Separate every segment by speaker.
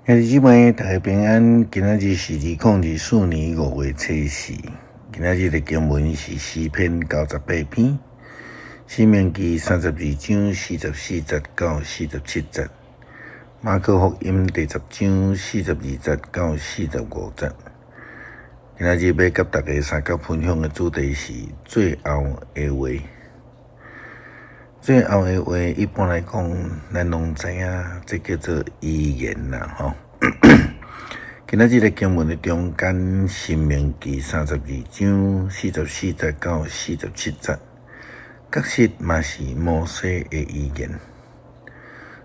Speaker 1: 兄弟姊妹，大家平安。今仔日是2024年5月初四。今仔日的經文是詩篇98篇，申命記32章44節到47節，馬可福音第10章42節到45節。今仔日欲佮大家相佮分享的主題是最後的話。最後的話，一般來講，咱攏知影，這叫做遺言啦，吼。今仔日的經文的中間，申命記32章44節到47節，確實嘛是摩西的遺言。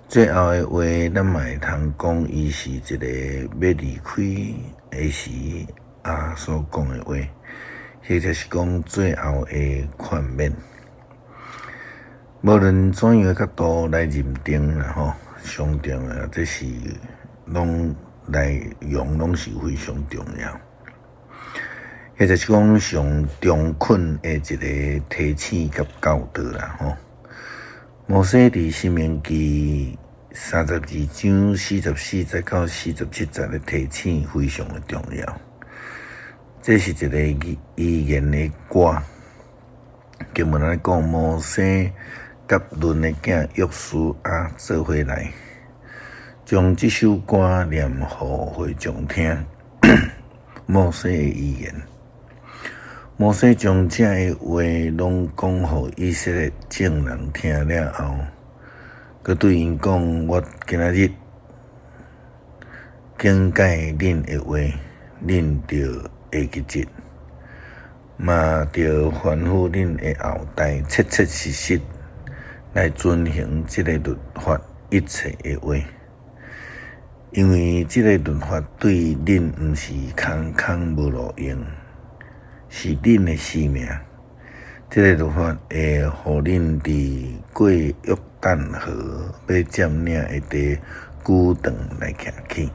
Speaker 1: 最後的話，咱嘛會通講，伊是一個欲離開的時啊所講的話，或者是講最後的勸勉。無論怎樣的角度來認定啦，吼，上重要，這是攏內容攏是非常重要，或者是講上中肯的一個提醒佮教導啦，吼。摩西佇申命記32章44節到47節的提醒非常的重要。這是一個遺言的歌，經文按呢講，摩西佮嫩的囝約書亞做伙來，將這首歌念予會眾聽。摩西的遺言，摩西將這个話攏講予以色列眾人聽了後，閣對𪜶講：我今仔日警戒恁的話，恁著會記得，嘛著吩咐恁的後代，切切實實來遵行這个律法一切的話，因為這个律法對恁毋是空空無路用，是恁的性命。這个律法會予恁佇過約旦河欲佔領的地久長來徛起。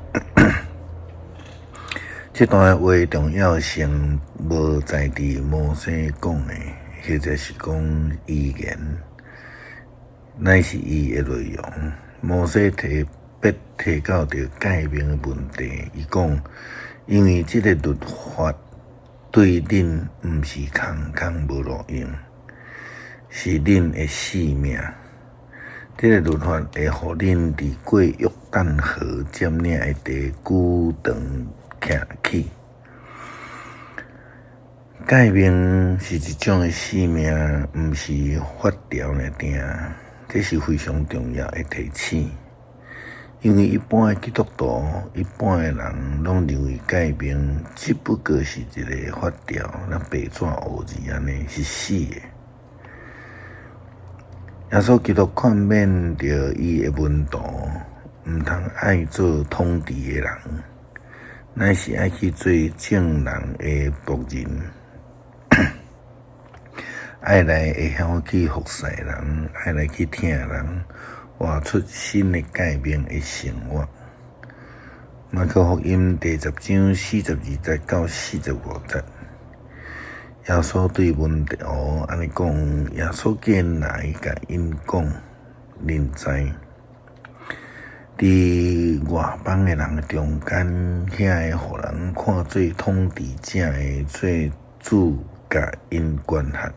Speaker 1: 這段話重要性無在佇摩西講的，或者是講遺言，乃是伊的內容。摩西特別提到著誡命的問題，伊講，因為這个律法對恁毋是空空無路用，是恁的性命。這个律法會予恁佇過約旦河佔領的地久長徛起。誡命是一種的性命，毋是法條爾定，這是非常重要的提醒。因為一般的基督徒、一般的人，攏認為誡命只不過是一个法條，若白紙烏字按呢，是死的。耶穌基督勸勉著伊的門徒，毋通愛做統治的人，乃是愛去做眾人的僕人，愛來會曉去服侍人，愛來去疼人，活出新的誡命的生活。馬可福音第10章42節到45節，耶穌對門徒按呢講，耶穌過來共𪜶講，恁知，佇外邦的人中間，遐个予人看做統治者的做主，共𪜶管轄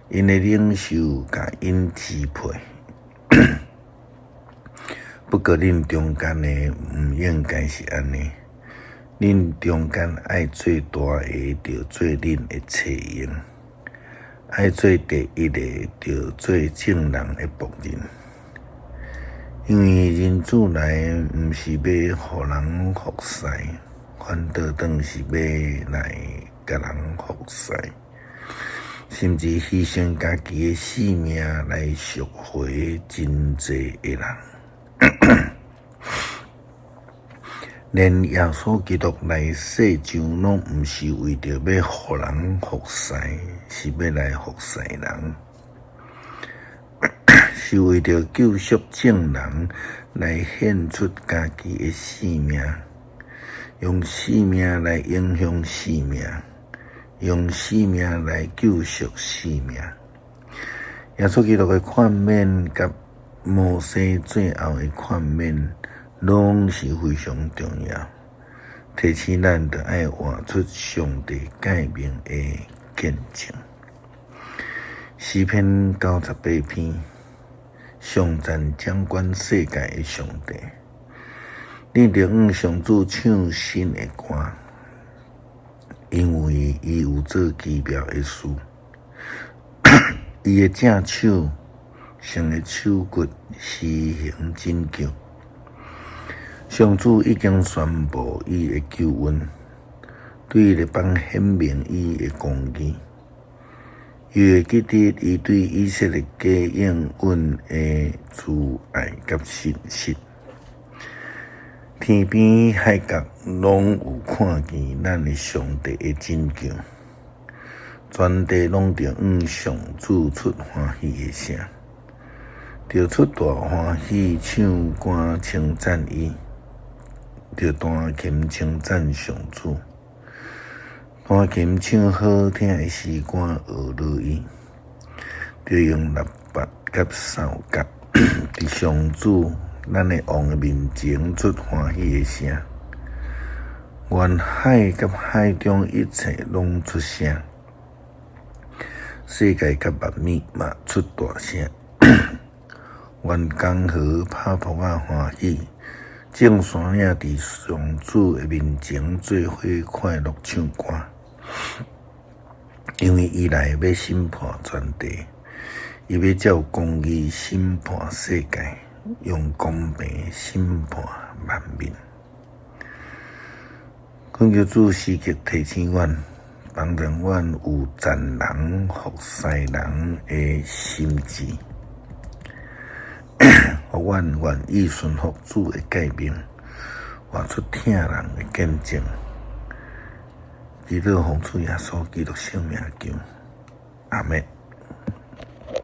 Speaker 1: ，𪜶的領袖共𪜶支配。不過恁中間的毋應該是按呢，恁中間愛做大的，就做恁的冊用；愛做第一的，就做眾人的僕人。因為人子來，毋是欲予人服侍，反倒轉是欲來共人服侍，甚至犧牲家己的性命來贖回真濟的人。連耶穌基督來世上，攏毋是為著欲予人服侍，是欲來服侍人，是為著救贖眾人來獻出家己的性命，用性命來影響性命，用性命來救贖性命。耶穌基督的勸勉佮摩西最後的勸勉，攏是非常重要。提醒咱著愛活出上帝誡命的見證。詩篇98篇，頌讚掌管世界的上帝。恁著向上主唱新的歌，因為伊有做奇妙的事。伊的正手，神的手骨施行拯救。上主已經宣布伊的救恩，對列邦顯明伊的公義。伊會記得伊對以色列家應允的慈愛佮信實。天邊海角攏有看見咱的上帝的拯救，全地攏著向上主出歡喜的聲，著出大歡喜唱歌稱讚伊，著彈琴稱讚上主，彈琴唱好聽的詩歌呵咾伊，著用喇叭佮哨角，佇上主咱的王的面前出歡喜的聲，願海佮海中一切攏出聲，世界佮萬物嘛出大聲，願江河拍噗仔歡喜，眾山嶺佇上主的面前做伙快樂唱歌，因為伊來欲審判全地，伊欲照公義審判世界，用公平審判萬民。懇求主時刻提醒阮，幫助阮有贊人服侍人的心志，予阮願意順服主的誡命，活出疼人的見證。祈禱奉主耶穌基督聖名求，阿們。